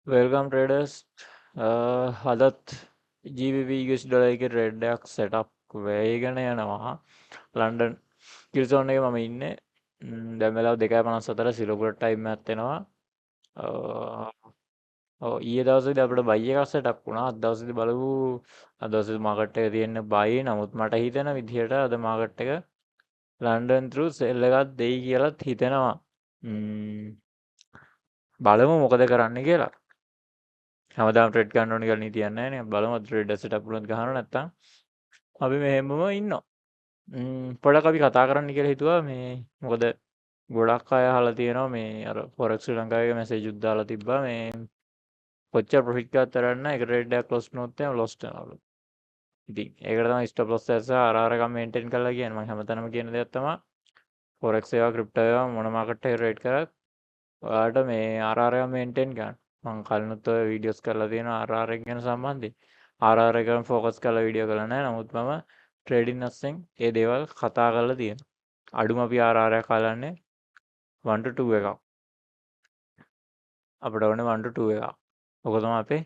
Welcome traders. අදත් GBP US dollar එකේ trade එකක් සෙටප් වෙගෙන යනවා. ලන්ඩන් කිල් සෝන් එකේ මම ඉන්නේ. දැන් වෙලාව 2:54 සිලෝබුලට් ටයිම් එකක් එනවා. ඔව්, ඊයේ දවසේදී අපිට බයි එකක් සෙටප් වුණා. අද දවසේදී බලමු. අද දවසේ මාකට් එක තියෙන බයි. නමුත් මට හිතෙන විදිහට අද මාකට් එක ලන්ඩන් ත්‍රූ සෙල් එකක් දෙයි කියලාත් හිතෙනවා. බලමු මොකද කරන්න කියලා. හැමදාම ට්‍රේඩ් ගන්න ඕන කියලා නීතියක් නැහැ නේ. බලමු අද ට්‍රේඩ් සෙටප් වුණොත් ගහනවා, නැත්තම් අපි මෙහෙමම ඉන්නවා. පොඩක් අපි කතා කරන්න කියලා හිතුවා මේ, මොකද ගොඩක් අය අහලා තියෙනවා මේ අර ෆොරෙක්ස් ශ්‍රී ලංකාවේ මැසේජ් උත් දාලා තිබ්බා මේ කොච්චර ප්‍රොෆිට් එකක් තරන්න එක ට්‍රේඩ් එකක් ලොස් වුණොත් එහෙම ලොස් වෙනවලු. ඉතින් ඒකට තමයි ස්ටොප් ලොස් එක සහ RR එකක් මේන්ටේන් කරලා කියන්නේ. මම හැමතැනම කියන දෙයක් තමයි ෆොරෙක්ස් ඒවා ක්‍රිප්ටෝ ඒවා මොන මාකට් එකේ ට්‍රේඩ් කරත් ඔයාලට මේ RR එක මේන්ටේන් කරන්න. මං කලිනුත් ඔය වීඩියෝස් කරලා තියෙනවා RR එක ගැන සම්බන්ධයෙන්. RR එකම ෆෝකස් කරලා වීඩියෝ කරලා නැහැ. නමුත් මම ට්‍රේඩින් අස්සෙන් ඒ දේවල් කතා කරලා තියෙනවා. අඩුම අපි RR එකක් හලන්නේ 1 to 2 එකක්. අපිට ඕනේ 1 to 2 එකක්. ඔක තමයි අපේ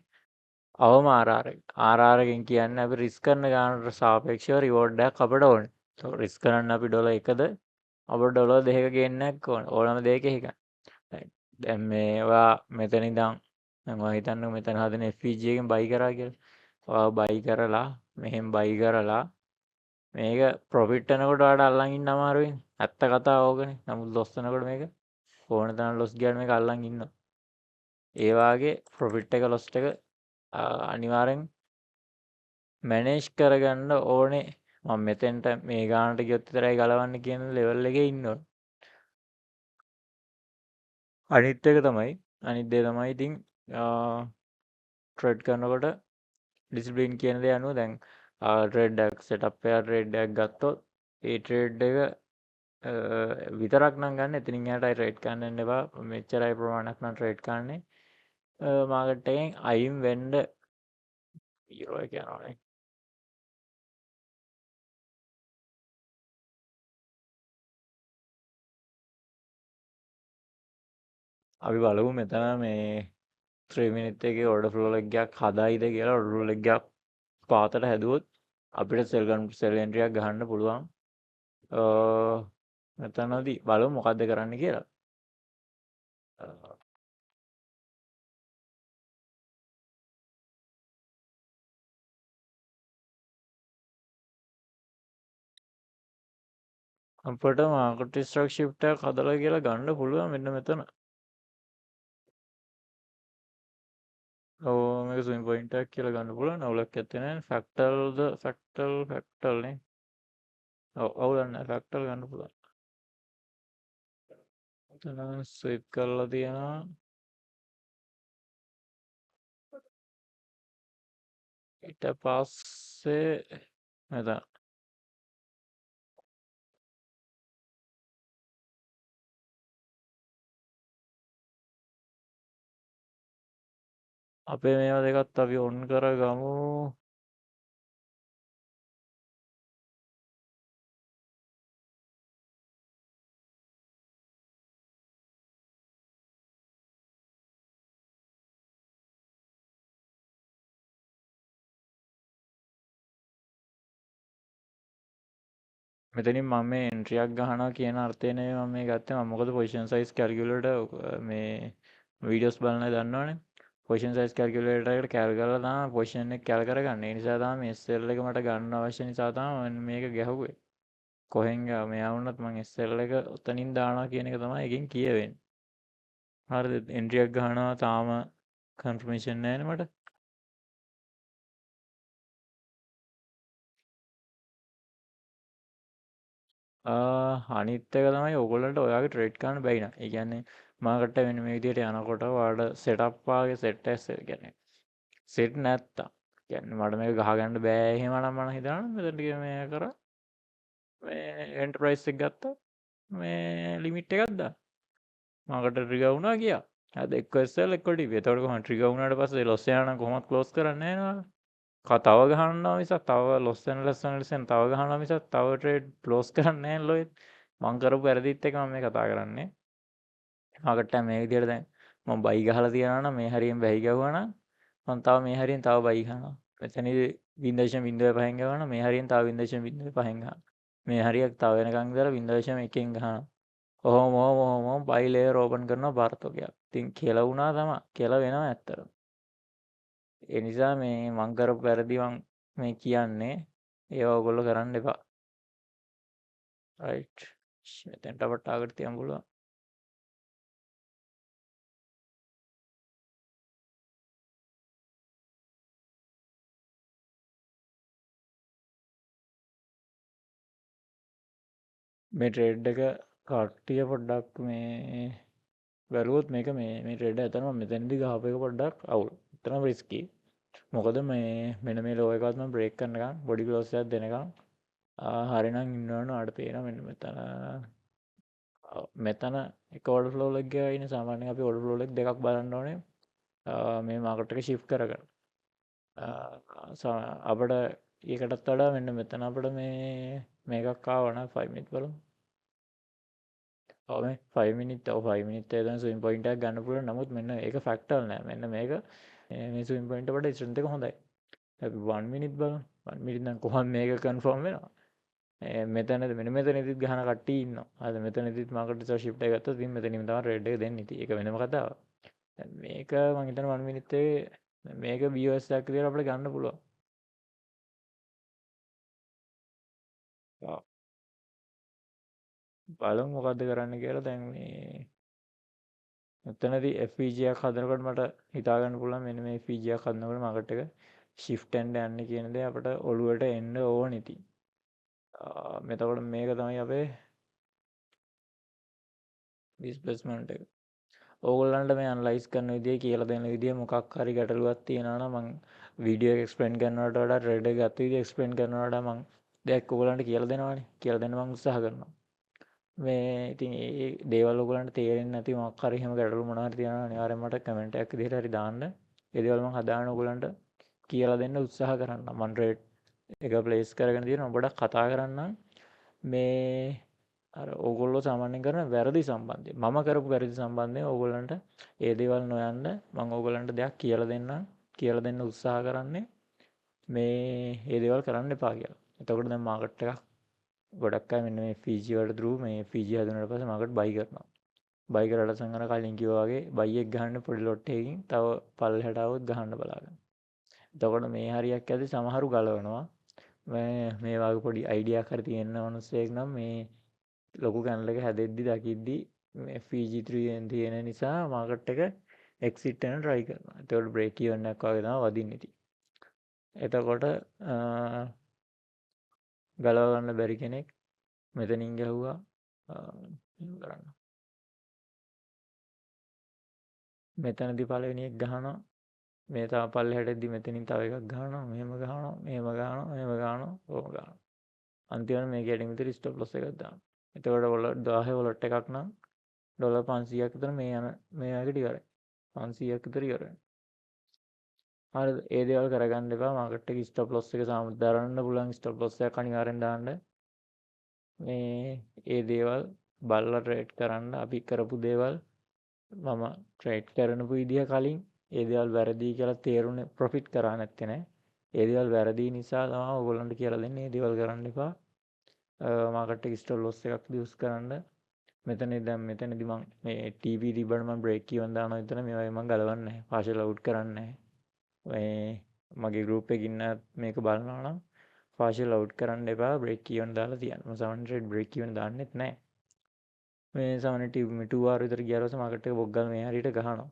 අවම RR එක. RR එකෙන් කියන්නේ අපි රිස්ක් කරන ගානට සාපේක්ෂව රිවෝඩ් එකක් අපිට ඕනේ. ඒක රිස්ක් කරන්න අපි ඩොලර් 1ද අපිට ඩොලර් 2ක ගේන්න එකක් ඕනේ. ඕනම දෙයක එකක්. දැන් මේ ඔයා මෙතන ඉඳන් දැන් ඔයා හිතන්නකෝ මෙතන හදන FVG එකෙන් බයි කරා කියලා. ඔයා බයි කරලා මෙහෙම බයි කරලා මේක ප්‍රොෆිට් වෙනකොට ඔයාට අල්ලන් ඉන්න අමාරු වෙන්නේ. ඇත්ත කතාව ඕකනේ. නමුත් ලොස් වෙනකොට මේක ඕන තරම් ලොස් ගියාට මේක අල්ලන් ඉන්නවා. ඒ වාගේ ප්‍රොෆිට් එක ලොස් එක අනිවාර්යෙන් මැනේජ් කරගන්න ඕනේ. මම මෙතෙන්ට මේ ගානට ගියොත් විතරයි ගලවන්න කියන ලෙවල් එකේ ඉන්න ඕනේ. අනිත් එක තමයි, අනිත් දේ තමයි ඉතින් ට්‍රේඩ් කරනකොට ඩිසිප්ලින් කියන දේ අනුව දැන් ට්‍රේඩ් එකක් සෙටප් එකක් ට්‍රේඩ් එකක් ගත්තොත් ඒ ට්‍රේඩ් එක විතරක් නම් ගන්න. එතනින් එහාට අය ට්‍රේඩ් කරන්න යන්න එපා. මෙච්චරයි ප්‍රමාණයක් නම් ට්‍රේඩ් කරන්නේ. මාකට් එකෙන් අයින් වෙන්න යුරෝ එක යනවානේ. අපි බලමු මෙතන මේ 3 minute එකේ order flow leg එකක් හදායිද කියලා. Order flow leg එකක් පාතට හැදුවොත් අපිට sell ගන්න sell entry එකක් ගහන්න පුළුවන්. මෙතනදී බලමු මොකද්ද කරන්න කියලා. අපිට මාකට් ස්ට්‍රක්චර් ෂිෆ්ට් එකක් හදලා කියලා ගන්න පුළුවන් මෙන්න මෙතන. ඔව්, මේක ස්විං පොයින්ට් එකක් කියලා ගන්න පුළුවන්. අවුලක් ඇත්තේ නෑ. ෆැක්ටල්ද ෆැක්ටල් ෆැක්ටල් නේ. ඔව්, අවුලක් නෑ. ෆැක්ටල් ගන්න පුළුවන්. එතන ස්විප් කරලා තියෙනවා. ඊට පස්සේ මෙතන අපේ මේවා දෙකත් අපි ඔන් කරගමු. මෙතනින් මම මේ එන්ට්‍රි එකක් ගහනවා කියන අර්ථය නෙවෙයි මම මේ ගත්තේ. මම මොකද පොසිෂන් සයිස් කැල්කියුලේටර් මේ වීඩියෝස් බලන අය දන්නවනේ. පොසිෂන් සයිස් කැල්කියුලේටර් එකට කැල් කරලා තමයි පොසිෂන් එක කැල් කරගන්නේ. ඒ නිසා තමයි මේ SL එක මට ගන්න අවශ්‍ය නිසා තමයි මම මේක ගැහුවේ. කොහෙන් මෙයා වුණත් මං SL එක ඔතනින් දානවා කියන එක තමයි එකෙන් කියවෙන්නේ. හරිද? එන්ට්‍රි එකක් ගහනවා තාම කන්ෆර්මේෂන් නෑනේ මට. අනිත් එක තමයි ඔයගොල්ලන්ට ඔයාගේ ට්‍රේඩ් කරන්න බැරි නම්. ඒ කියන්නේ මාකට් එක මෙන්න මේ විදිහට යනකොට ඔයාලට සෙටප් වාගේ සෙට් එකක් කියන්නේ සෙට් නැත්තම් කියන්නේ මට මේක ගහගන්න බෑ එහෙම නම් මම හිතනවා නම් මෙතනට ගිහින් මේ කරා මේ එන්ටර්ප්‍රයිස් එක ගත්තා මේ ලිමිට් එකක් දාන්න. මාකට් එක ට්‍රිගර් වුණා ගියා. අද එක්ක SL එක්ක TP. එතකොට කොහොමද ට්‍රිගර් වුණාට පස්සේ ලොස් යනවා නම් කොහොමද ක්ලෝස් කරන්නේ නැහැ නේද? තව ගහනවා මිසක් තව ලොස් වෙන ලොස් වෙන ලොස් වෙන තව ගහනවා මිසක් තව ට්‍රේඩ් ක්ලෝස් කරන්නේ නැහැ ලොයිත්. මං කරපු වැරදිත් එක මම මේ කතා කරන්නේ. මාකට් එක මේ විදිහට දැන් මම බයි ගහලා තියනවා නම් මේ හරියෙන් බැහි ගැහුවා නම් මම තව මේ හරියෙන් තව බයි ගහනවා. මෙතනදී 0.05න් ගැහුවා නම් මේ හරියෙන් තව 0.05න් ගහනවා. මේ හරියක් තව වෙනකන් ඉඳලා 0.1න් ගහනවා. ඔහොම ඔහොම ඔහොම ඔහොම බයි ලේයර් ඕපන් කරනවා පාර්තෝකයක්. ඉතින් කෙල වුණා තමයි. කෙල වෙනවා ඇත්තටම. ඒ නිසා මේ මං කරපු වැරදි මං මේ කියන්නේ ඒවා ඔයගොල්ලෝ කරන්න එපා. රයිට්. මෙතෙන්ට අපට ටාගට් තියන්න පුළුවන්. මේ ට්‍රේඩ් එක කට්ටිය පොඩ්ඩක් මේ බැලුවොත් මේක මේ මේ ට්‍රේඩ් එක ඇත්තටම මෙතනදී ගහපු එක පොඩ්ඩක් අවුල්. ඇත්තටම රිස්කි. මොකද මේ මෙන්න මේ ලෝ එකවත් මම බ්‍රේක් කරනකම් බොඩි ක්ලෝස් එකක් දෙනකම් හරිනම් ඉන්නවනේ ඔයාලට පේනවා මෙන්න මෙතන මෙතන එක ඕඩර් ෆ්ලෝ එකක් ගියා ඉන්නේ. සාමාන්‍යයෙන් අපි ඕඩර් ෆ්ලෝ එක දෙකක් බලන්න ඕනේ මේ මාකට් එක ෂිෆ්ට් කරගෙන. අපිට ඒකටත් වඩා මෙන්න මෙතන අපිට මේ මේකක් ආවා නම් 5 මිනිත් බලමු. ඔව් මේ 5 මිනිත් ඔව් 5 මිනිත් එක දැන් ස්විම් පොයින්ට් එකක් ගන්න පුළුවන්. නමුත් මෙන්න ඒක ෆැක්ටර් නෑ. මෙන්න මේක මේ ස්විම් පොයින්ට් එකට ස්ට්‍රෙන්ත් එක හොඳයි. අපි 1 මිනිත් බලමු. 1 මිනිත් නම් කොහොමද මේක කන්ෆර්ම් වෙනවා? මෙතනද මෙන්න මෙතනදිත් ගහන කට්ටිය ඉන්නවා. අද මෙතනදිත් මාකට් එක ෂිෆ්ට් එක ගත්තොත් ඉතින් මෙතනින්ම තමයි රේට් එක දෙන්නේ. ඉතින් ඒක වෙනම කතාවක්. දැන් මේක මං හිතන්නේ 1 මිනිත් එකේ මේක BOS එකක් විදියට අපිට ගන්න පුළුවන්. ඔව්. බලමු මොකද්ද කරන්න කියලා. දැන් මේ මෙතනදී FVG එකක් හදනකොට මට හිතා ගන්න පුළුවන් මෙන්න මේ FVG එකක් හදනකොට මාකට් එක ෂිෆ්ට් වෙන්න යන්නේ කියන දේ අපිට ඔළුවට එන්න ඕන ඉතින්. මෙතකොට මේක තමයි අපේ ඩිස්ප්ලේස්මන්ට් එක. ඕගොල්ලන්ට මේ ඇනලයිස් කරන විදිය කියලා දෙන විදිය මොකක් හරි ගැටලුවක් තියෙනවා නම් මං වීඩියෝ එක එක්ස්ප්ලেইন කරනවට වඩා ට්‍රේඩ් එක ගත්ත විදිය එක්ස්ප්ලেইන් කරනවට වඩා මං දෙයක් ඕගොල්ලන්ට කියලා දෙනවානේ. කියලා දෙන්න මං උත්සාහ කරනවා. මේ ඉතින් ඒ දේවල් ඔයගොල්ලන්ට තේරෙන්නේ නැති මොකක් හරි එහෙම ගැටලු මොනවා හරි තියෙනවා නම් අනිවාර්යෙන්ම මට කමෙන්ට් එකක් විදිහට හරි දාන්න. ඒ දේවල් මං හදාගෙන ඔයගොල්ලන්ට කියලා දෙන්න උත්සාහ කරන්න. මං ට්‍රේඩ් එක ප්ලේස් කරගෙන තියෙනවා. පොඩක් කතා කරන්නම් මේ අර ඕගොල්ලෝ සාමාන්‍යයෙන් කරන වැරදි සම්බන්ධයෙන්. මම කරපු වැරදි සම්බන්ධයෙන් ඕගොල්ලන්ට ඒ දේවල් නොයන්න මං ඕගොල්ලන්ට දෙයක් කියලා දෙන්නම්. කියලා දෙන්න උත්සාහ කරන්නේ මේ ඒ දේවල් කරන්න එපා කියලා. එතකොට දැන් මාකට් එකක් ගොඩක් අය මෙන්න මේ FVG වලට through මේ FVG හදුනට පස්සේ මාකට් බයි කරනවා. බයි කරලා සංගන කලින් කිව්වා වගේ බයි එක ගහන්න පොඩි ලොට් එකකින් තව පල්ලෙහාට આવොත් ගහන්න බලාගන්න. එතකොට මේ හරියක් ඇද්දි සමහරු ගලවනවා. මේ මේ වගේ පොඩි අයිඩියා එකක් හරි තියෙන මිනිස්සෙක් නම් මේ ලොකු කැනල් එක හැදෙද්දි දකිද්දි මේ FVG3 තියෙන නිසා මාකට් එක එක්සිට් වෙන try කරනවා. එතකොට බ්‍රේක් ඉවන් එකක් වගේ තමයි වදින්නේ ඉතින්. එතකොට ගලව ගන්න බැරි කෙනෙක් මෙතනින් ගැහුවා එහෙම කරන්න. මෙතනදී පළවෙනි එක ගහනවා. මේ තව පල්ලෙහාට එද්දි මෙතනින් තව එකක් ගහනවා. මෙහෙම ගහනවා, මෙහෙම ගහනවා, මෙහෙම ගහනවා, ඔහොම ගහනවා. අන්තිමට මේක යටින් විතර ස්ටොප් ලොස් එකක් දානවා. එතකොට ඩොලර් 10 වොලට් එකක් නම් ඩොලර් 500ක් විතර මේ යන මේ වගේ ඉවරයි. 500ක් විතර ඉවර වෙනවා. හරිද? ඒ දේවල් කරගන්න එපා. මාකට් එකේ ස්ටොප් ලොස් එක සාම දරන්න පුළුවන් ස්ටොප් ලොස් එකක් අනිවාර්යෙන් දාන්න. මේ ඒ දේවල් බලලා ට්‍රේඩ් කරන්න. අපි කරපු දේවල් මම ට්‍රේඩ් කරනපු විදිය කලින් ඒ දේවල් වැරදි කියලා තේරුනේ ප්‍රොෆිට් කරා නැත්තේ නෑ. ඒ දේවල් වැරදි නිසා තමයි ඔයගොල්ලන්ට කියලා දෙන්නේ. ඒ දේවල් කරන්න එපා. මාකට් එකේ ස්ටොප් ලොස් එකක් යූස් කරන්න. මෙතනදී දැන් මෙතනදී මං මේ TP තිබ්බට මං බ්‍රේක් ඉවන් දානවා විතර මේ වගේ මං ගලවන්නේ නැහැ. පාෂල් අවුට් කරන්නේ නැහැ. මේ මගේ ගෲප් එකේ ඉන්න මේක බලනවා නම් පාෂල් අවුට් කරන්න එපා. බ්‍රේක් ඉවන් දාලා තියන්න. මම සාමාන්‍ය ට්‍රේඩ් බ්‍රේක් ඉවන් දාන්නෙත් නැහැ. මේ සාමාන්‍ය 2 hour විතර ගියාට පස්සේ මාකට් එක බොග් ගාලා මේ හරියට ගහනවා.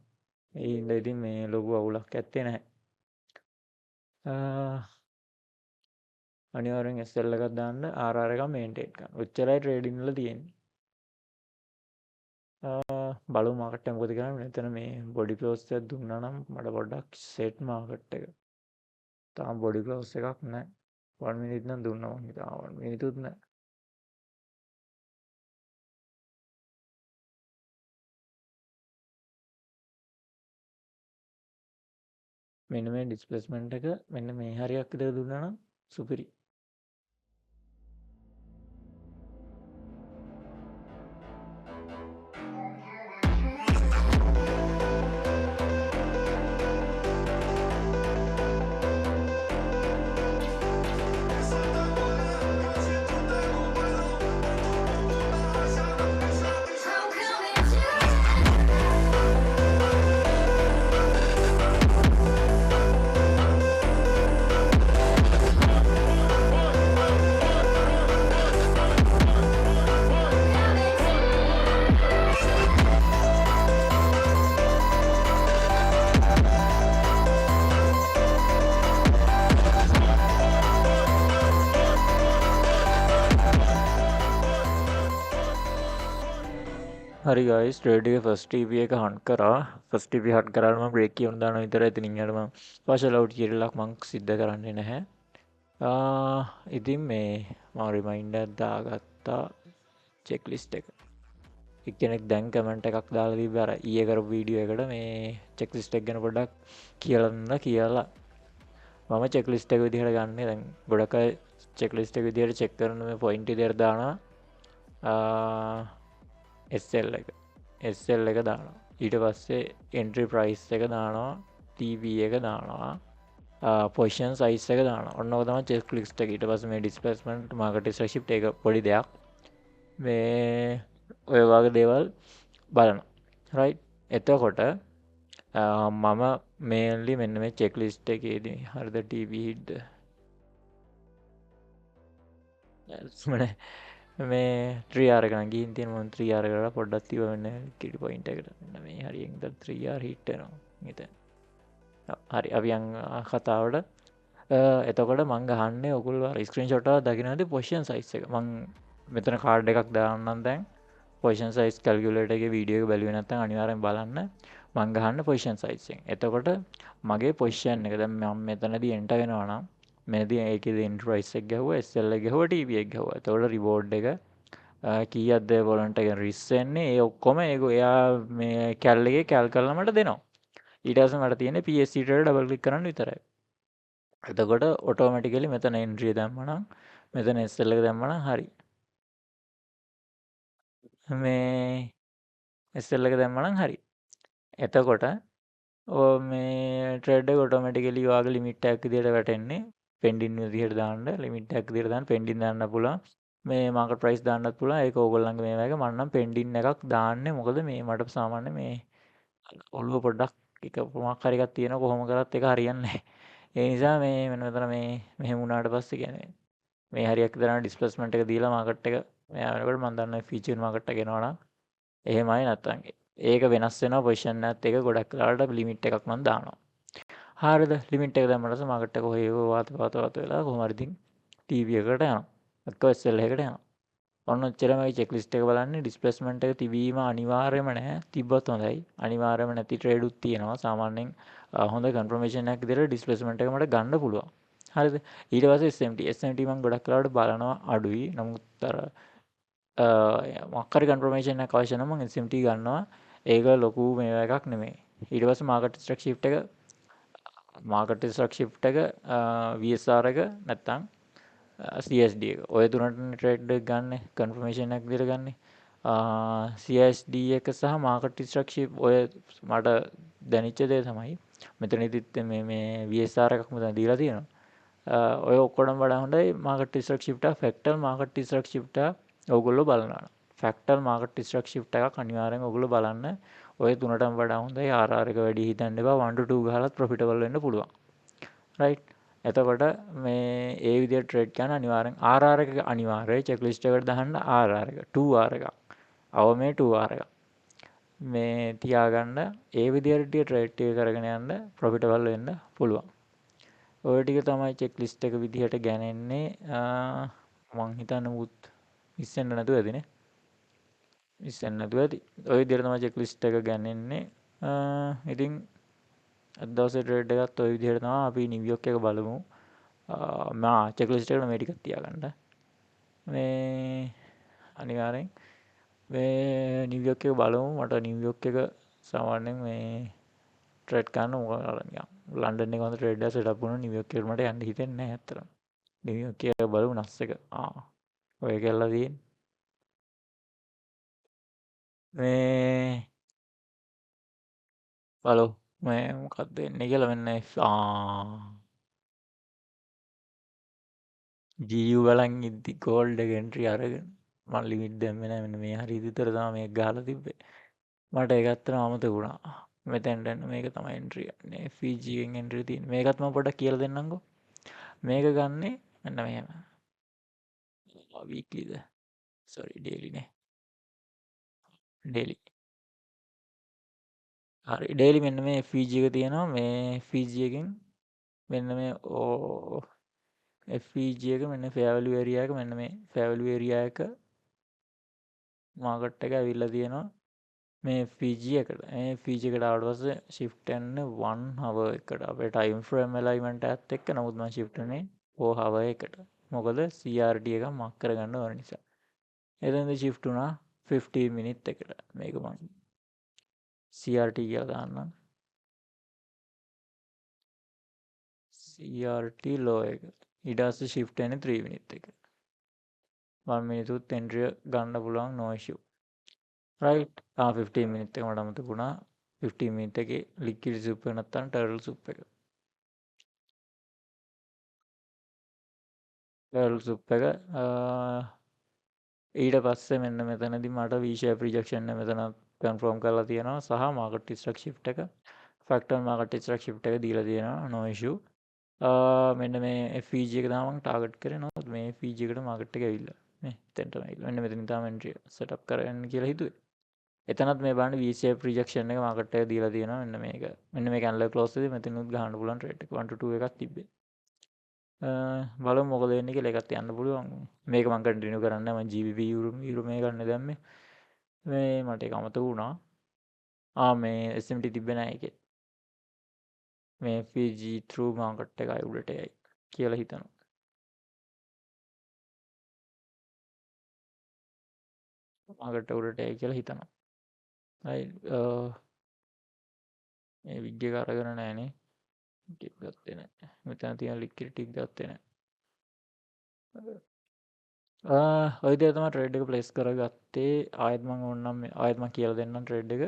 ඒ හින්දා ඉතින් මේ ලොකු අවුලක් ඇත්තේ නැහැ. අනිවාර්යෙන් SL එකක් දාන්න RR එකක් මේන්ටේන් කරන්න. ඔච්චරයි ට්‍රේඩින් වල තියෙන්නේ. බලමු මාකට් එක මොකද කරන්නේ. මෙතන මේ බොඩි ක්ලෝස් එකක් දුන්නා නම් මට පොඩ්ඩක් සෙට් මාකට් එක. තාම බොඩි ක්ලෝස් එකක් නැහැ. 1 මිනිත් නම් දුන්නා මං හිතනවා. 1 මිනිතුත් නැහැ. මෙන්න මේ ඩිස්ප්ලේස්මන්ට් එක මෙන්න මේ හරියක් විතර දුන්නා නම් සුපිරි. හරි ගයිස්, ට්‍රේඩ් එකේ ෆස්ට් TP එක හන්ට් කරා. ෆස්ට් TP hunt කරාම මම බ්‍රේක් ඉවන් දානවා විතරයි. ඉතින් ඊළඟට මම පාෂල් අවුට් කියලා මං සිද්ධ කරන්නේ නැහැ. ඉතින් මේ මම රිමයින්ඩර් එකක් දාගත්තා චෙක් ලිස්ට් එක. එක්කෙනෙක් දැන් කමෙන්ට් එකක් දාලා තිබ්බා අර ඊයේ කරපු වීඩියෝ එකට මේ චෙක් ලිස්ට් එක ගැන පොඩ්ඩක් කියලා දෙන්න කියලා. මම චෙක් ලිස්ට් එක විදිහට ගන්නෙ. දැන් ගොඩක් අය චෙක් ලිස්ට් එක විදිහට චෙක් කරන මේ පොයින්ට් විදිහට දානවා. SL එක. SL එක දානවා. ඊට පස්සේ එන්ට්‍රි ප්‍රයිස් එක දානවා, TP එක දානවා, පොසිෂන් සයිස් එක දානවා. ඔන්න ඔක තමයි චෙක් ලිස්ට් එක. ඊට පස්සේ මේ ඩිස්ප්ලේස්මන්ට් මාකට් ස්ට්‍රක්චර් ෂිෆ්ට් එක පොඩි දෙයක්. මේ ඔය වගේ දේවල් බලනවා. රයිට්. එතකොට මම මේන්ලි මෙන්න මේ චෙක් ලිස්ට් එකේදී හරිද TP හිට්ද මේ 3R එක නම් ගිහින් තියෙන මම 3R කරලා පොඩ්ඩක් තිබ්බ මෙන්න කිරි පොයින්ට් එකට. මෙන්න මේ හරියෙන් ඉඳන් 3R hit වෙනවා. මෙතන. ඔව්, හරි අපි යන් කතාවට. එතකොට මං ගහන්නේ ඔයගොල්ලෝ අර ස්ක්‍රීන්ෂොට් එකක් දකින්න ඇති පොසිෂන් සයිස් එක. මං මෙතන කාඩ් එකක් දාන්නම් දැන්. පොසිෂන් සයිස් කැල්කියුලේටර් එකේ වීඩියෝ එක බැලුවේ නැත්නම් අනිවාර්යෙන් බලන්න. මං ගහන්නේ පොසිෂන් සයිස් එකෙන්. එතකොට මගේ පොසිෂන් එක දැන් මම මෙතනදී එන්ටර් වෙනවා නම් මෙතනදී ඒකේ එන්ට්‍රි ප්‍රයිස් එක ගැහුවා, SL එක ගැහුවා, TP එක ගැහුවා. එතකොට රිවෝඩ් එක කීයක්ද වොලන්ට් එකෙන් රිස් වෙන්නේ, ඒ ඔක්කොම ඒක එයා මේ කැල් එකේ කැල් කරලා මට දෙනවා. ඊට පස්සේ මට තියෙන්නේ PSC trade double click කරන්න විතරයි. එතකොට ඔටෝමැටිකලි මෙතන එන්ට්‍රි දැම්මනම් මෙතන SL එක දැම්මනම් හරි. මේ SL එක දැම්මනම් හරි. එතකොට ඔය මේ ට්‍රේඩ් එක ඔටෝමැටිකලි ඔයාගේ ලිමිට් එකක් විදියට වැටෙන්නේ. පෙන්ඩින් විදියට දාන්න, ලිමිට් එකක් විදියට දාන්න, පෙන්ඩින් දාන්න පුළුවන්. මේ මාකට් ප්‍රයිස් දාන්නත් පුළුවන්. ඒක ඕගොල්ලන්ගේ මේ වගේ මම නම් පෙන්ඩින් එකක් දාන්නේ. මොකද මේ මට සාමාන්‍ය මේ ඔළුව පොඩ්ඩක් එක මොකක් හරි එකක් තියෙනවා, කොහොම කරත් ඒක හරියන්නේ නැහැ. ඒ නිසා මේ මෙන්න මෙතන මේ මෙහෙම වුණාට පස්සේ කියන්නේ මේ හරියක් විතර ඩිස්ප්ලේස්මන්ට් එක දීලා මාකට් එක මෙයා වෙනකොට මම දන්නවා ෆීචර් මාකට් එක එනවා නම් එහෙමයි, නැත්තම් ඒක වෙනස් වෙනවා පොසිෂන් එකත් එක ගොඩක් වෙලාවට ලිමිට් එකක් මම දානවා. හරිද? ලිමිට් එක දැම්මට පස්සේ මාකට් එක ඔහේ වාත වාත වාත වෙලා කොහොම හරි ඉතින් TP එකට යනවා. එක්ක SL එකට යනවා. ඔන්න ඔච්චරයි මගේ චෙක් ලිස්ට් එක බලන්නේ. ඩිස්ප්ලේස්මන්ට් එක තිබීම අනිවාර්යම නෑ, තිබ්බත් හොඳයි. අනිවාර්යම නැති ට්‍රේඩ් උත් තියෙනවා. සාමාන්‍යයෙන් හොඳ කන්ෆර්මේෂන් එකක් විදිහට ඩිස්ප්ලේස්මන්ට් එක මට ගන්න පුළුවන්. හරිද? ඊට පස්සේ SMT. SMT මම ගොඩක් වෙලාවට බලනවා අඩුයි. නමුත් අර මොකක් හරි කන්ෆර්මේෂන් එකක් අවශ්‍ය නම් මම SMT ගන්නවා. ඒක ලොකු මේවා එකක් නෙමෙයි. ඊට පස්සේ මාකට් ස්ට්‍රක්චර් ෂිෆ්ට් එක, මාකට් ස්ට්‍රක්චර් ෂිෆ්ට් එක, VSR එක නැත්තම් CSD එක. ඔය තුනටනේ ට්‍රේඩ් එක ගන්නෙ, කන්ෆර්මේෂන් එකක් විදිහට ගන්නෙ. CSD එක සහ මාකට් ස්ට්‍රක්චර් ෂිෆ්ට් ඔය මට දැනෙච්ච දේ තමයි මෙතනදිත් මේ VSR එකක් මෙතන දීලා තියෙනවා. ඔය ඔක්කොටම වඩා හොඳයි මාකට් ස්ට්‍රක්චර් ෂිෆ්ට් එක, ෆැක්ටල් මාකට් ස්ට්‍රක්චර් ෂිෆ්ට් එක ඔයගොල්ලෝ බලනවා. ෆැක්ටල් මාකට් ස්ට්‍රක්චර් ෂිෆ්ට් එකක් අනිවාර්යෙන් ඔයගොල්ලෝ බලන්න. ඔය තුනටම වඩා හොඳයි. RR එක වැඩි හිතන්න එපා. 1 to 2 ගහලත් ප්‍රොෆිටබල් වෙන්න පුළුවන්. රයිට්. එතකොට මේ ඒ විදිහට ට්‍රේඩ් කරන අනිවාර්යෙන් RR එක අනිවාර්යයි. චෙක් ලිස්ට් එකට දාන්න RR එක 2R එකක්. අවමේ 2R එකක්. මේ තියාගන්න ඒ විදිහට ටික ට්‍රේඩ් ටික කරගෙන යන්න ප්‍රොෆිටබල් වෙන්න පුළුවන්. ඔය ටික තමයි චෙක් ලිස්ට් එක විදිහට ගැනෙන්නේ. මං හිතන්නේ මුත් මිස් වෙන්න නැතුව ඇතිනේ. මිස් වෙන්න නැතුව ඇති. ඔය විදිහට තමයි චෙක් ලිස්ට් එක ගැනෙන්නේ. ඉතින් අද දවසේ ට්‍රේඩ් එකත් ඔය විදිහට තමයි. අපි නිව්යෝක් එක බලමු. මා චෙක් ලිස්ට් එකට මේ ටිකක් තියාගන්න. මේ අනිවාර්යෙන් මේ නිව්යෝක් එක බලමු. මට නිව්යෝක් එක සාමාන්‍යයෙන් මේ ට්‍රේඩ් කරන්න මොකද අර නිකන් ලන්ඩන් එක හොඳ ට්‍රේඩ් එකක් සෙටප් වුණා නිව්යෝක් එකට මට යන්න හිතෙන්නේ නැහැ ඇත්තටම. නිව්යෝක් එක බලමු නස් එක. ඔය කියලා තියෙන්නේ. මේ බලමු මේ මොකක්ද වෙන්නේ කියලා. මෙන්න GU බලන් ඉද්දි ගෝල්ඩ් එක එන්ට්‍රි අරගෙන මං ලිමිට් දැම්මේ නෑ. මෙන්න මේ හරිය විතර තමයි මේක ගහලා තිබ්බේ. මට ඒක ඇත්තටම අමතක වුණා. මෙතෙන්ට එන්න මේක තමයි එන්ට්‍රි ගන්නේ. FVG එකෙන් එන්ට්‍රි තියෙන්නේ. මේකත් මම පොඩ්ඩක් කියලා දෙන්නම්කෝ. මේක ගන්නෙ මෙන්න මෙහෙම. වීක්ලිද? සෝරි ඩේලි නේ. ඩේලි. හරි ඩේලි මෙන්න මේ FVG එක තියෙනවා. මේ FVG එකෙන් මෙන්න මේ ඕ FVG එක මෙන්න ෆෙයා වැලියු ඒරියා එක, මෙන්න මේ ෆෙයා වැලියු ඒරියා එක මාකට් එක ඇවිල්ලා තියෙනවා. මේ FVG එකට. මේ FVG එකට ආවට පස්සේ shift යන්නේ 1 hour එකට. අපේ time frame alignment එකත් එක්ක. නමුත් මම shift වෙන්නේ 4 hour එකට. මොකද CRT එක මාක් කරගන්න ඕන නිසා. එතනදී shift වුණා 15 minute එකට. මේක මම CRT කියලා දාන්නම්. CRT low එක. ඊට පස්සේ shift වෙන්නේ 3 minute එකට. 1 minute උත් entry ගන්න පුළුවන් no issue. Right. 15 minute එක මට අමතක වුණා. 15 minute එකේ liquid soup එක නැත්තම් turtle soup එක. Turtle soup එක ඊට පස්සේ මෙන්න මෙතනදී මට V shape rejection එක මෙතන කන්ෆර්ම් කරලා තියෙනවා සහ market structure shift එක factor market structure shift එක දීලා තියෙනවා no issue. මෙන්න මේ FVG එක තමයි මම ටාගට් කරේ. නමුත් මේ FVG එකට මාකට් එක ඇවිල්ලා මේ එතනටම ඇවිල්ලා මෙන්න මෙතනින් තමයි එන්ට්‍රි සෙටප් කරගන්න කියලා හිතුවේ. එතනත් මේ බලන්න V shape rejection එක මාකට් එක දීලා තියෙනවා. මෙන්න මේක. මෙන්න මේ කැන්ඩල් ක්ලෝස් එකේදී මෙතනිනුත් ගහන්න පුළුවන් ට්‍රේඩ් එක 1 to 2 එකක් තිබ්බේ. බලමු මොකද වෙන්නේ කියලා. ඒකත් යන්න පුළුවන්. මේක මම කන්ටිනියු කරන්නේ නැහැ. මම GBP euro මේ ගන්න දැම්මේ. මේ මට ඒක අමතක වුණා. මේ SMT තිබ්බේ නෑ ඒකේ. මේ FVG through market එක ආයි උඩට යයි කියලා හිතනවා. මාකට් උඩට යයි කියලා හිතනවා. right මේ විග් එක අරගෙන නෑනේ. ටික ගත්තේ නෑ. මෙතන තියෙන ලික්විඩිටි ටික ගත්තේ නෑ. ඔය විදිහට තමයි ට්‍රේඩ් එක ප්ලේස් කරගත්තේ. ආයෙත් මම ඕනනම් ආයෙත් මම කියලා දෙන්නම් ට්‍රේඩ් එක.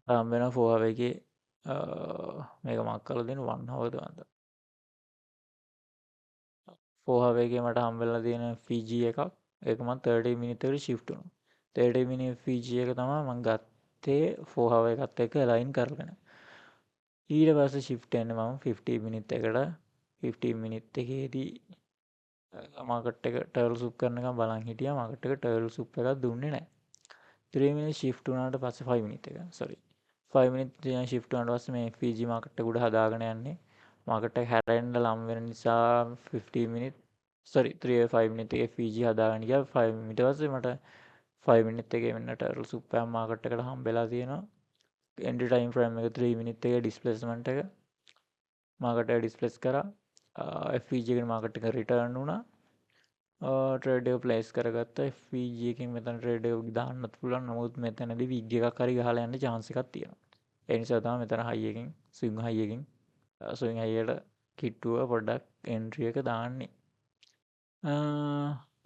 හම්බ වෙනවා 4 hour එකේ මේක මාක් කරලා දෙන්න 1 hour ද වන්ද 4 hour එකේ මට හම්බ වෙලා තියෙන FVG එකක්. ඒක මම 30 minute එකට shift වුණා. 30 minute FVG එක තමයි මම ගත්තේ 4 hour එකත් එක්ක align කරගෙන. ඊට පස්සේ shift වෙන්නේ මම 15 minute එකට. 15 minute එකේදී මාකට් එක ටර්ල් සුප් කරනකම් බලන් හිටියා. මාකට් එක ටර්ල් සුප් එකක් දුන්නේ නැහැ. 3 minute shift වුණාට පස්සේ 5 minute එක sorry 5 minute shift වුණාට පස්සේ මේ FVG market එක උඩ හදාගෙන යන්නේ. මාකට් එක හැරෙන්න ලම් වෙන නිසා 15 minute sorry 3 5 minute එකේ FVG හදාගෙන ගියා. 5 minute පස්සේ මට 5 minute එකේ මෙන්න ටර්ල් සුප් එකක් මාකට් එකට හම්බෙලා තියෙනවා. එන්ට්‍රි ටයිම් ෆ්‍රේම් එක 3 minute එකේ ඩිස්ප්ලේස්මන්ට් එක මාකට් එක ඩිස්ප්ලේස් කරා. FVG එකේ මාකට් එක රිටර්න් වුණා. ට්‍රේඩ් එක ප්ලේස් කරගත්තා. FVG එකෙන් මෙතන ට්‍රේඩ් එක දාන්නත් පුළුවන්. නමුත් මෙතනදී විග් එකක් හරි ගහලා යන්න චාන්ස් එකක් තියෙනවා. ඒ නිසා තමයි මෙතන හයි එකෙන් ස්විං හයි එකෙන් ස්විං හයි එකට කිට්ටුව පොඩ්ඩක් එන්ට්‍රි එක දාන්නේ.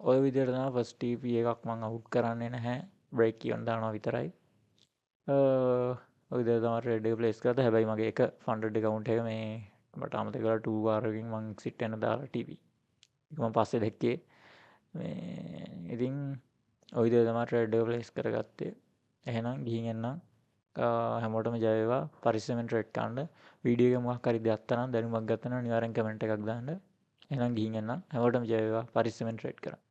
ඔය විදිහට තමයි ෆස්ට් TP එකක් මං අවුට් කරන්නේ නැහැ. බ්‍රේක් ඉවන් දානවා විතරයි. ඔය විදිහට තමයි ට්‍රේඩ් එක ප්ලේස් කරලා. හැබැයි මගේ එක ෆන්ඩඩ් ඇකවුන්ට් එක මේ මට අමතක කරලා 2 bar එකකින් මං එක්සිට් වෙන දාලා TP. ඒක මං පස්සේ දැක්කේ. මේ ඉතින් ඔය විදිහට තමයි ට්‍රේඩ් එක ප්ලේස් කරගත්තේ. එහෙනම් ගිහින් එන්නම්. හැමෝටම ජය වේවා. පරිස්සමෙන් ට්‍රේඩ් කරන්න. වීඩියෝ එක මොකක් හරි දෙයක් තරම් දැනුමක් ගත්තා නම් අනිවාර්යෙන් කමෙන්ට් එකක් දාන්න. එහෙනම් ගිහින් එන්නම්. හැමෝටම ජය වේවා. පරිස්සමෙන් ට්‍රේඩ් කරන්න.